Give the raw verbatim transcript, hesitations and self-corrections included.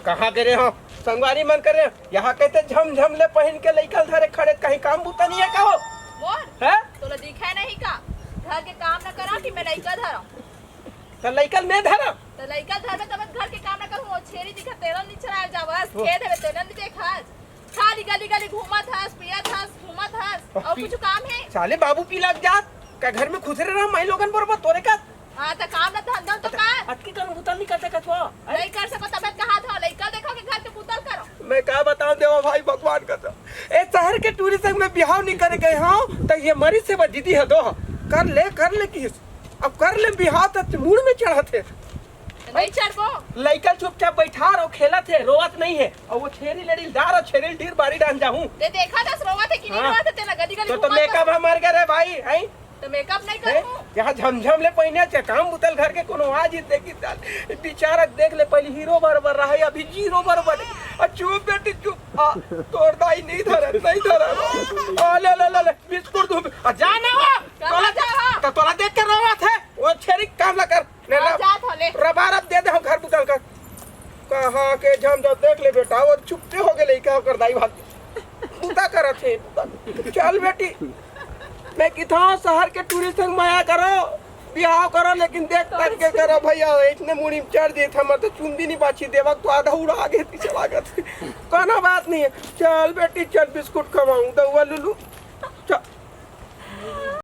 कहाँ करे हो? संगवारी मन करे, यहाँ कहते झमझम ले पहिन के लइका ल धरे खड़े, कहीं काम बूता नहीं है का हो? मोर हैं? तोला दिखे नहीं का? घर के काम न करा कि मैं लइका धरा? त लइका ल मैं धरा। त लइका धरबे तब घर के काम न करूँ। वो छेरी दिखा तेरन नहीं चलाए जावस, वो- खेत हवे तेरन नहीं देखस। खाली गली गली घूमत हस, पियत हस, घूमत हस। और पी- कुछ काम है? साले बाबू पीला के जात का घर में खुसरे रहा माई लोगन बरोबर तोरे का। हाँ त काम न धंधा तो का? अतकी कन बुता नहीं कर सकत हो। नहीं कर सको तब कहा था लइका देखो कि घर के पुतल करो। मैं का बताऊं देवा भाई, भगवान का तो। ए शहर के टूरी संग में बिहाव नहीं करे गए हो, त ये मरी से बा दीदी है दो। कर ले, कर ले किस। अब कर ले बिहाव त मूड़ में चढ़त है। नहीं चढ़बो। लइका चुपचाप बैठा रहो, खेलत है, रोवत नहीं है। और वो छेरी लड़ी डार और छेरी डीर बारी डाल जाऊं। ते देखा दस रोवत है कि नहीं हाँ। रोवत है, तेला गली गली तो, तो घुमा मेकअप कर। हमार करे भाई, हैं? तो मेकअप नहीं हैं? करूँ। यहाँ झमझम ले पहिने छे, काम बुतल घर के कोनो आज ही देखी चाल। बेचारा देख ले, पहले हीरो बरोबर रहा है, अभी जीरो बरोबर है। आ चुप बेटी चुप। आ, तोर दाई नहीं धरे, नहीं धरे। आ ले ले ले ले, बिस्कुट दू। आ जा ना वो। कहाँ जावा? तो तोला देख के रोवत है। वो छेरी काम ला कर। ले हाँ, ला। जात हो ले। रबार अब दे दे हम घर बुतल कर। कहाँ के झमझम देख ले बेटा, वो चुप्पे हो गए, का ओकर दाई भाग। बुता करत है, बुता। चल बेटी, मैं किथा शहर के टूरी संग मया करो, बिहाव करो, लेकिन देख ताक के करो भैया, इतने मुड़ी में चढ़ दिए थे, हमर तो चुंदी नहीं बाची देवा, तो आधा उड़ा गए थी, चला गए थे। कोनो बात नहीं है, चल बेटी, चल बिस्कुट खवाऊं, दउआ लुलू, चल।